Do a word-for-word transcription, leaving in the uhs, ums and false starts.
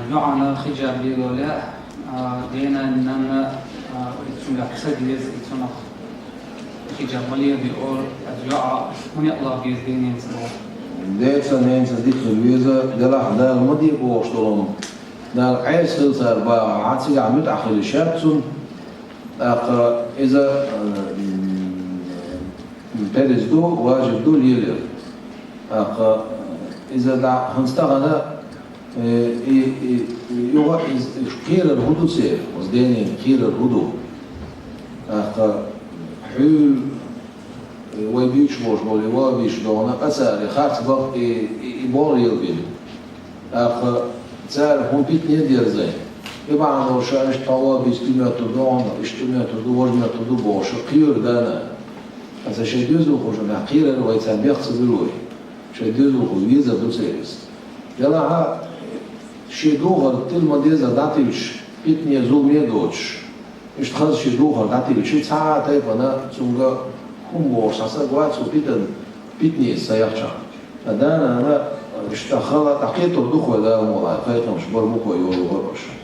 ЙоӀана хиджаб лело лаьа, а, дена, нанна, а, цуьнгахь ца деза, и цунах хиджаб ма леладе олу, аса йоӀа хӀунда а лаха беза дененца боху. Деца, ненца дика хила веза, делахь Дала ма де бохуш долу хӀума. Дала Ӏеса хила цара бахахь, цигахь муьтӀахь хила шаьц цунна. ТӀаккха иза, м, перез ду, важиб ду лелор. ТӀаккха иза дӀа хӀинца тахана, э, и, и, и юха иза, иза кхерар хӀун ду церан, оцу денийн кхерар хӀун ду? ТӀаккха хьуьл, э, вай буьйцуш болуш болу, и ван буьйцуш догӀана, къа цара и харц бакъ, и, и, и болу лелабелла. ТӀаккха цара хӀун питане дерзай? И бахьана долуш ша иштта хьо ван буьйцу тӀе моьттур ду хьуна, иштта тӀе моьттур ду, важа моьттур ду бохуш, кхоьру дана. Аса шайн доьзалхошна кхерар вай царна бех ца буьллу вай. Шайн доьзалхо везар ду церан иза. Делахь а, шен духар тилма деза дӀатилча, питане, зуламе а доцуш, иштта хаза шен духар дӀатилча, цхьа а тайпана цуьнга хӀума бохуш цхьа стаг вац, цо питан-, питанеца ца яхчахь. Ткъа да-нана иштта хала дӀакхетар ду-кх вай, Дала мукъалахь, кхайкхамаш бар бу-кх вай йолу гӀо аша.